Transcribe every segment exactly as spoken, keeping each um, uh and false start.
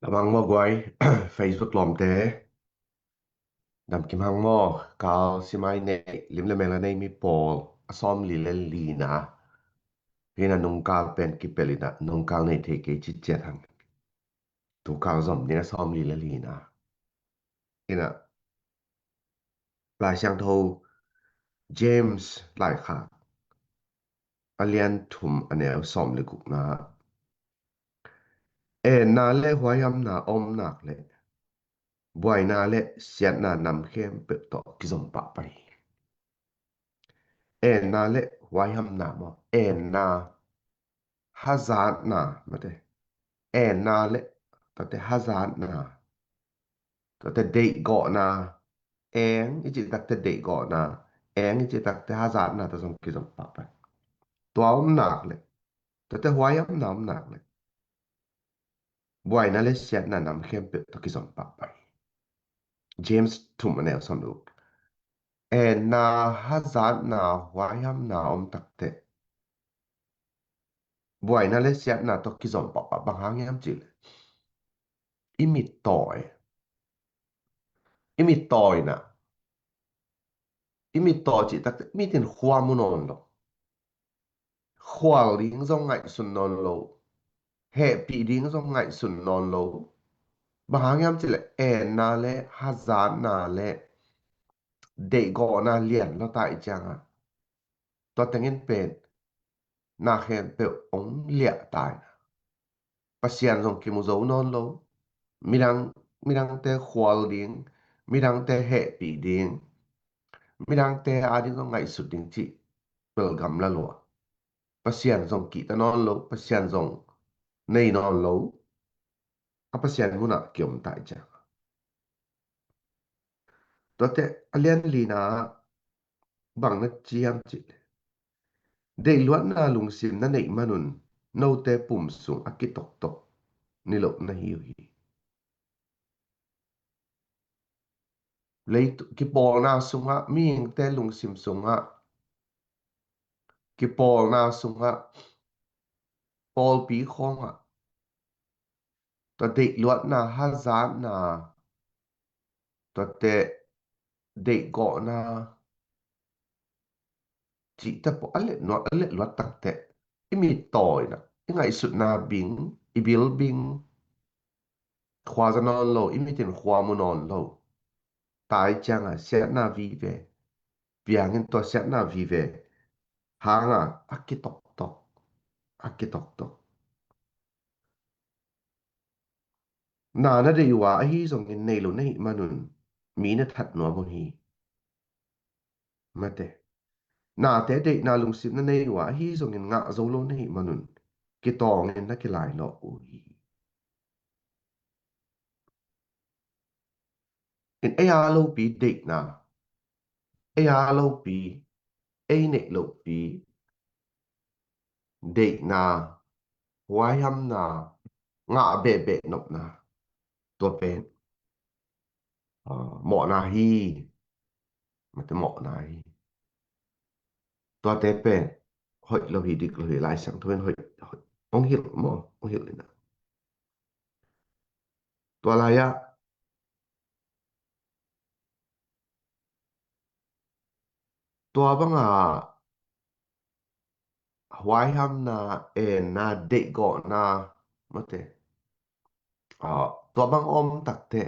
Ka bang maw guai, Facebook lawmte. Damkim hang maw, kal simai nei, lim le mel a nei mi pawl, a sawmli le lina. Hina nungkal pen kipel ina, nungkal nei thei kei ciciat hang. Tukal zom ding a sawmli le lina. Ina, Lai Siangtho James laikhak a lian thum a neu sawm le gukna. Enna le huaihamna om nak le buaina le siatna nam khempeuh tawh kizom pahpah hi. Enna le huaihamna maw, enna hazatna mate. Enna le, tate hazatna, tate deihgawhna. Eng i cih takte deihgawhna, eng i cih takte hazatna tawh zong kizom pahpah. Tua om nak le, tate huaihamna om nak le buaina le siatna nam khempeuh tawh kizom pahpah hi. James thum a neu sawm le guk. Enna hazatna huaihamna om takte buaina le siatna tawh kizom pahpah. Bang hang hiam cih le i mit tawi, i mit tawina, i mit tawi cih takte i mit in khua mu nawn lo. Khual ding zong ngaihsun nawn lo. Hehpih ding zong ngaihsun nawn lo. Bang hang hiam cih le enna le hazatna le deihgawhna lian lo ta i cianga, tua tengin pen na khempeuh ong liah ta ina. Pasian zong kimu zo nawn lo. Midang, midangte khual ding, midangte hehpih ding, midangte a ding zong ngaihsut ding cih pel gamla lua. Pasian zong kihta nawn lo, Pasian zong nei nawn lo. A Pasian munah kiom ta i cianga. Tuate a lian lina bang na ci hiam cih le, deihluatna lungsim na neih manun note pum sung a kitoktok niloh na hi uh hi. Leitu-, kipawlna sungah, mihingte lungsim sungah, kipawlna sungah, pawlpi khawngah, tua deihluatna, hazatna, tuate deihgawhna cihte pawl a let nuam, a let luat takte i mit tawina, i ngaihsutna bing, i bil bing, khua za nawn lo, i mit in khua mu nawn lo. Ta i cianga siatna vive, piangin tua siatna vive hanga a kitoktok, a kitoktok. Na na deih uh a, ahi zongin nei lo na hih manun mi na that nuam uh hi. Mate. Nate deihna lungsim na nei uh a, ahi zongin ngah zo lo na hih manun kitawngin na kilailawh uh hi. In ei a lopi deihna, ei a lopi, ei neih lopi deihna, huaihamna, ngah behbeh nopna, tua pen, ah, mawhna hi. Mate, mawhna hi. Tuate pen hoih lo hi, dik lo hi, Lai Siangtho in hoih, hoih, hong hilh maw, hong hilh ina. Tua lai-ah tua banga huaihamna, enna, deihgawhna, mate, ah, tua bang om takte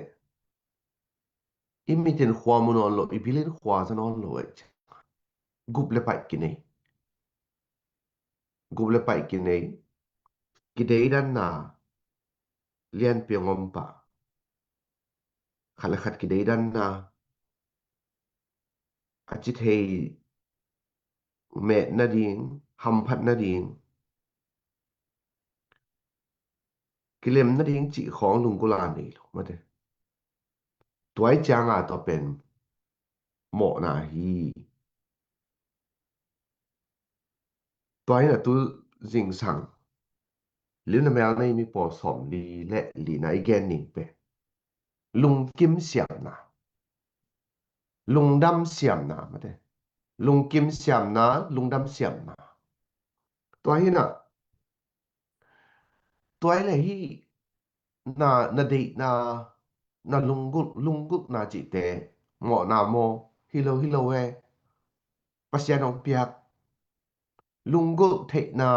i mit in khua mu nawn lo, i bil in khua za nawn lo, eh, gup le paih kinei. Gup le paih kinei, kideidanna lianpi hong om pah. Khat le khat kideidanna, a ci thei, met nading, hamphat nading, kilem nading cih khawng lunggulh a nei lo, mate. Tua i cianga tua pen mawhna hi. Tua in a tu zingsang lim le mel nei mi pawl sawmli le lina i gen ning pen lungkim siamna, lungdam siamna, mate. Lungkim siamna, lungdam siamna. Tua hi na, tua hi le hi, na, na deihna, na lunggulh, lunggulhna cihte mawhna maw? Hi lo, hi lo e. Pasian hong piak lunggulh theihna,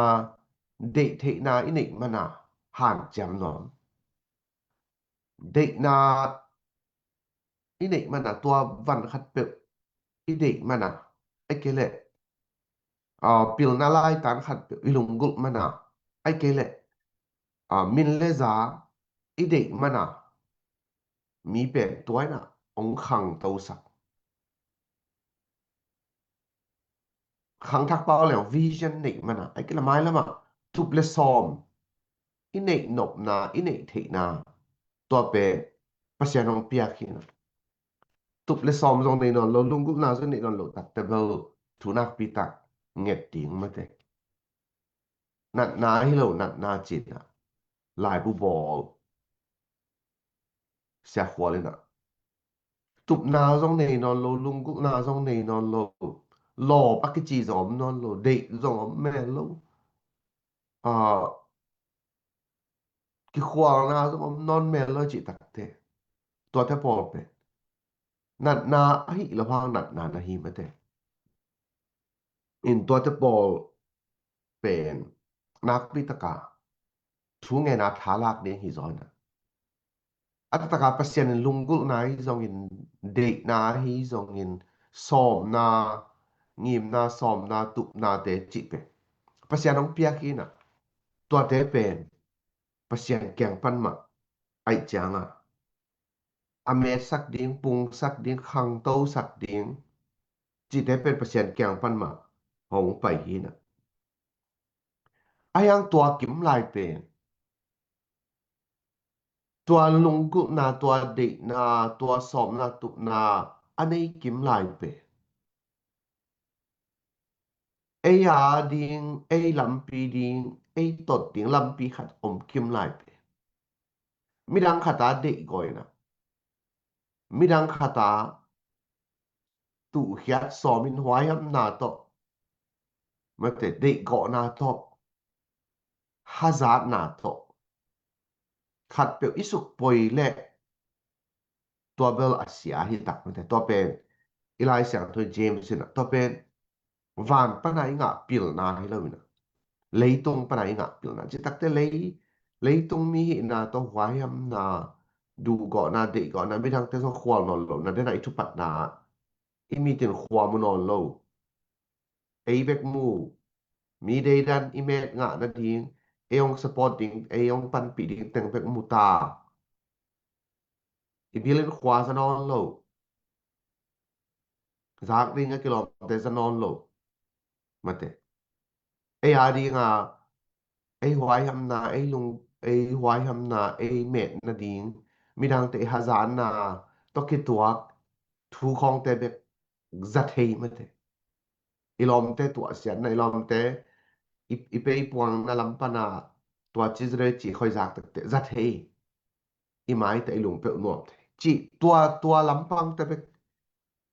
deih theihna i neih mana hanciam nuam. Deihna i neih mana, tua van khatpeuh i deih mana, ahih kei leh, aa, pilna laitan khatpeuh i lunggulh mana, ahih kei leh, aa, min le za i deih mana, mi pen tua in ah hong khangtosak. Khangthak pau leng vision neih mana, ahih kei leh mailam ah tup le sawm i neih nopna, i neih theihna, tua pen Pasian hong piak hi na. Tup le sawm zong nei nawn lo, lunggulhna zong nei nawn lo takte bel thu nakpi tak nget ding mate. Natna hi lo, natna cihna, laibu bawl, Sia Khual in ah, tupna zong nei nawn lo, lunggulhna zong nei nawn lo, lawp a kici zong om nawn lo, deih zong om mel lo, aa, kikhualna zong om nawn mel lo cih takte, tuate pawl pen natna ahih lo hang natna na hi mate. In tuate pawl pen nakpi taka thu ngen a tha lak ding hi zaw in ah, a taktak a Pasian in lunggulhna hi zongin, deihna hi zongin, sawmna, ngimna, sawmna, tupnate cih pen Pasian hong piak hi na. Tuate pen Pasian kiang pan mah ahih ciangin a metsak ding, pungsak ding, khangtosak ding cihte pen Pasian kiang pan mah hong pai hi na. Ahi hang tua kim lai pen, tua lunggulhna, tua deihna, tua sawmna, tupna a nei kim lai pen, ei a ding, ei lampi ding, ei tot ding lampi khat om kim lai pen, midang khat a deihgawhna, midang khat a tuhkhiat sawmin huaihamna tawh, mate, deihgawhna tawh, hazatna tawh khatpeuh i sukpoi leh, tua bel a sia hi tak mate. Tua pen i Lai Siangtho James in ah, tua pen van pana i ngah pilna hi lo in ah, leitung pana i ngah pilna cih takte, lei, leitung mi hihna tawh huaihamna, duhgawhna, deihgawhna, midangte zong khual nawn lohna, dena i thupatna, i mit in khua mu nawn lo, ei bek mu, mi deidan i met ngah nading, ei hong support ding, ei hong panpih ding teng bek mu ta, i bil in khua za nawn lo, zak ding a kilawmte za nawn lo, mate. Ei a dinga, ei huaihamna, ei lung, ei huaihamna, ei met nading, midangte i hazatna tawh kituak thu khawngte bek za thei mate. I lawmte tuahsiatna, i lawmte i, i peipuangna lam pana tua ci za dei ci khoi zak takte za thei. I maite i lungpeuh nuam thei. Cih tua, tua lampangte bek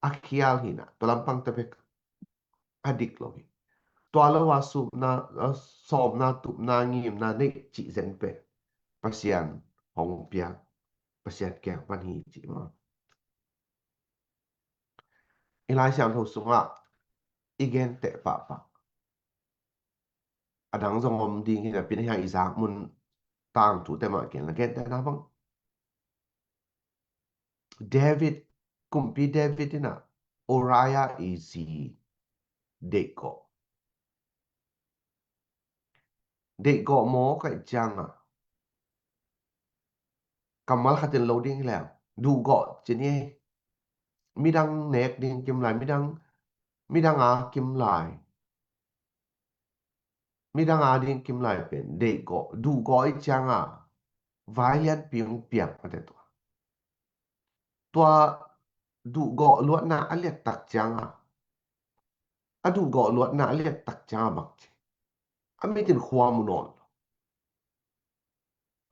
a khial hi na, tua lampangte bek a dik lo hi. Tua lo a supna, a sawmna, tupna, ngimna neih cih zen pen Pasian hong piak, Pasian kiang pan hi cih maw. I Lai Siangtho sungah i genteh pahpah, a dang zong om ding hi napi-in, hih i zak mun tangthu te mah gen la, gentehna bang, David, kumpi David in ah Uriah i zi deihgawh. Deihgawh maw, ka hih ciangin kammal khatin lo ding hi leng, duhgawh ci ni ei. Midang nek ding kim lai, midang, midang a kim lai, midang a ding kim lai pen deihgawh, duhgawh i ciangin vai lianpi hong piang mate tua. Tua duhgawh luatna a liat tak ciangin, a duhgawh luatna a liat tak ciangin bang ci, a mit in khua mu nawn lo,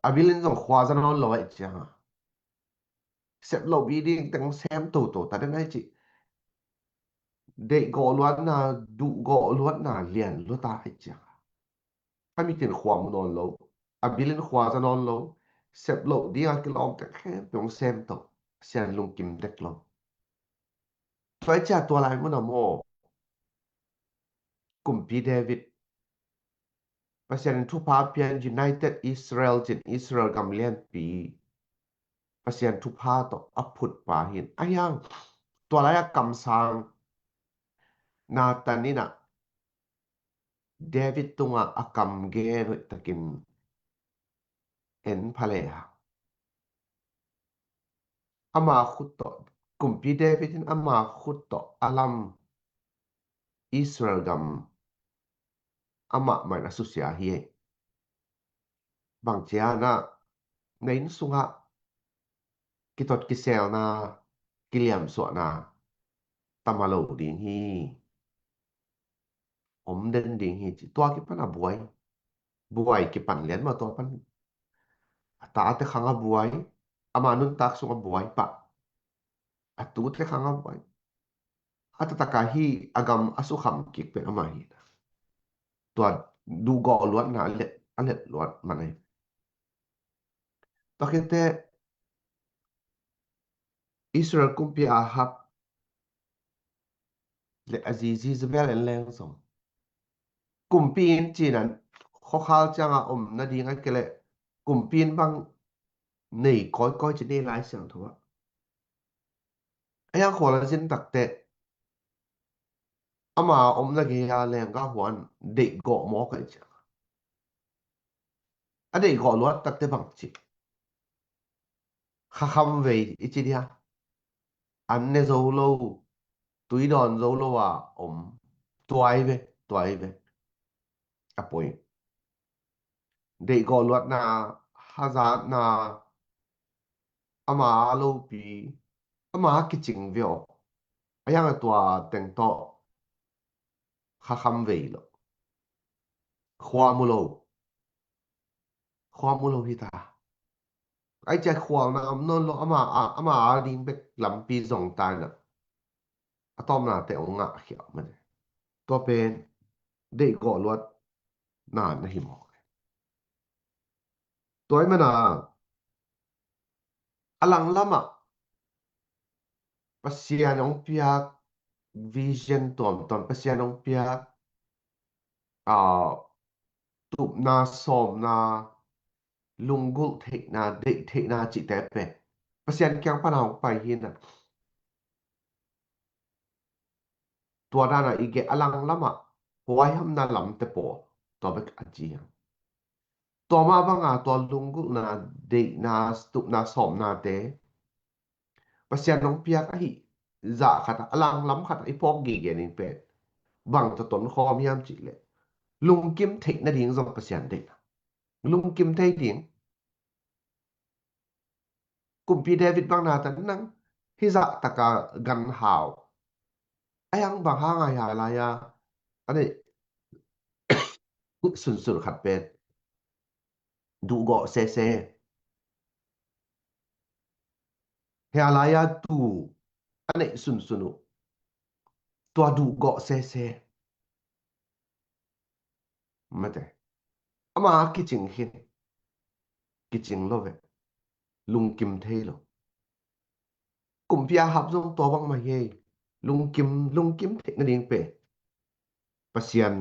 a bil in zong khua za nawn lo ahih ciangin, sep loh bi ding teng sem toto ta den ahih cih, deihgawh luatna, duhgawh luatna lian lua ta ahih ciangin, a mit in khua mu nawn lo, a bil in khua za nawn lo, sep loh ding a kilawmte khempeuh hong sem to. Pasian lungkim dek lo. Tua i cia tua lai mun a maw, kumpi David, Pasian in thupha pian United Israel cin, Israel gam lianpi Pasian thupha tawh a phut pa hi in. A hiang tua lai a kamsang Nathan in ah David tungah a kam gen hoih takin en pha le hang. Ama khut tawh, kumpi David in ama khut tawh a lam Israel gam amah mah in a susia hi. Bang ci hiam cih leh, na inn sungah kitot kiselna, kiliamsuahna tam a lo ding hi. Om den ding hi ci. Tua kipan a buai. Buai kipan lian mah tua pan. A tate khang a buai. Ama nuntak sung a buai pah. A tute khang a buai. A taktak a hih a gam a sukham kik pen amah hi. Tua duhgawh luatna a let, a let luat man ahi. Tua khit teh Israel kumpi Ahab le a zi Jezebel en leng zong, kumpi inn cih in khuakhal ciang a om nading ahih kei leh kumpi inn bang nei kawikawi ci, nei Lai Siangtho ah. A hiang khual a zin tak teh ama omna gei a leenggah hua in deihgawh mawk a i ci. A deihgawh luat tak teh bang ci, khakham vei i ci dia. An ne zo lo, tui dawn zo lo a om. Tua hi ve, tua hi ve. A poi. Deihgawh luatna, hazatna, ama a lopi, ama a kicing ve aw. A hiang a tua teng tawh khakham vei lo. Khua mu lo. Khua mu lo hi ta. Ai cia khualna om nawn lo, ama a, ama a ding bek lampi zong ta in ah. A tawpna teh hong ngah khia mah. Tua pen deihgawh luatna na hi mawk. Tua ahih man a, a langlam ah Pasian hong piak vision tuamtuam, Pasian hong piak, ah, tupna, sawmna, lunggulh theihna, deih theihna cihte pen Pasian kiang pan a hong pai hi in ah. Tua dan a i gen a langlam ah huaihamna lamte pawl, tua bek a ci hiam. Tua mah bang a tua lunggulhna, deihna, tupna, sawmnate Pasian hong piak ahih zah khat ah, a langlam khat ah i phawk gige ning pen bang tawh tonkhawm hiam cih leh, lungkim theih nading zong Pasian deihna. Lungkim thei ding. Kumpi David bang Nathan in hih zah tak a ganhau. A hiang bang hang a hia lai a, a neih sunsun khat pen duhgawh sese. Hia lai a tu a neih sunsun uh, tua duhgawh sese. Mate. Ama kicing khin. Kicing lo ve. Lungkim thei lo. Kumpi Ahab zong tua bang mah hi. Lungkim, lungkim theih nading pen Pasian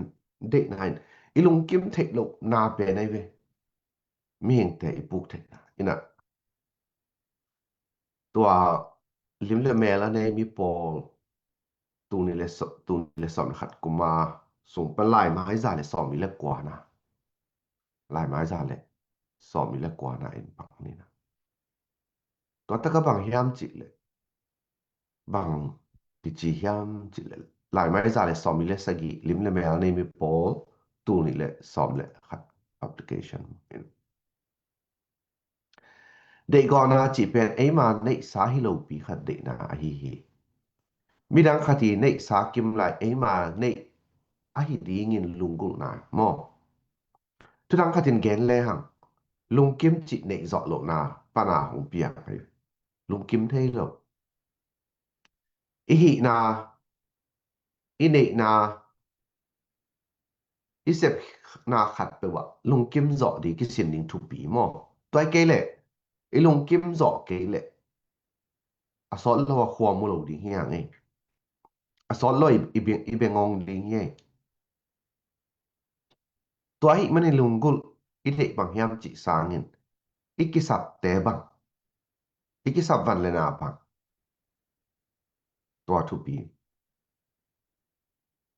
deihna in, i lungkim theih lohna pen ahi ve. Mihingte i puk theihna in ah. Tua lim le mel a nei mi pawl, tul nih le sawm, tul nih le sawm le khat kum a sung pan laimai za le sawmnih le kua na. Laimai za le sawmnih le kua na in pak ni na. Tua tak a bang hiam cih leh, bang kici hiam cih leh, laimai za le sawmnih le sagih, lim le mel a nei mi pawl, tul nih le sawm le khat application. Deihgawhna cih pen eima neihsa hi lopi khat deihna ahi hi. Midang khat i neihsa kim lai eima neih ahi dingin lunggulhna maw. Thudang khat in gen lehang, lungkim cih neih zawh lohna pan a hong piang hi. Lungkim thei lo. I hihna, i neihna, i sepna khat peuh ah lungkim zawh ding kisin ding thupi maw. Tua hi kei leh I lungkim zawh kei leh a sawt lo a khuam uh lo ding hi hang ei. A sawt lo i, i, beng, i bengawng ding hi ei. Tua ahih manin lunggulh i deih bang hiam cih sangin i kisapte bang, i kisap van le na bang, tua thupi.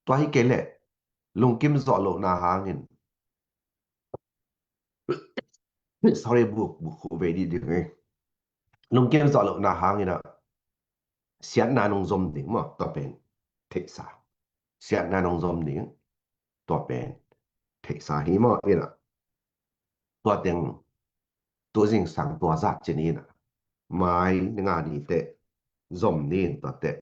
Tua hi kei leh lungkim zawh lohna hangin, sorry, buk, buk khuh ve dih ding ei. Lungkim zawh lohna hangin ah siatna nong zom ding maw, tua pen theihsa. Siatna nong zom ding, tua pen theihsa hi maw. Inah tua teng tu zingsang tua zat cin inah mai ni nga ni teh zom ni in tua teh,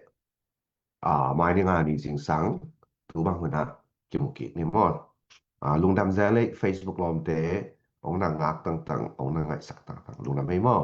a, mai ni nga ni zingsang tu bang hunah kimu kik ni maw. A, lungdam zel ei, Facebook lawmte ong na ngak tangtang, ong na ngaihsak tangtang, lungdam ei maw.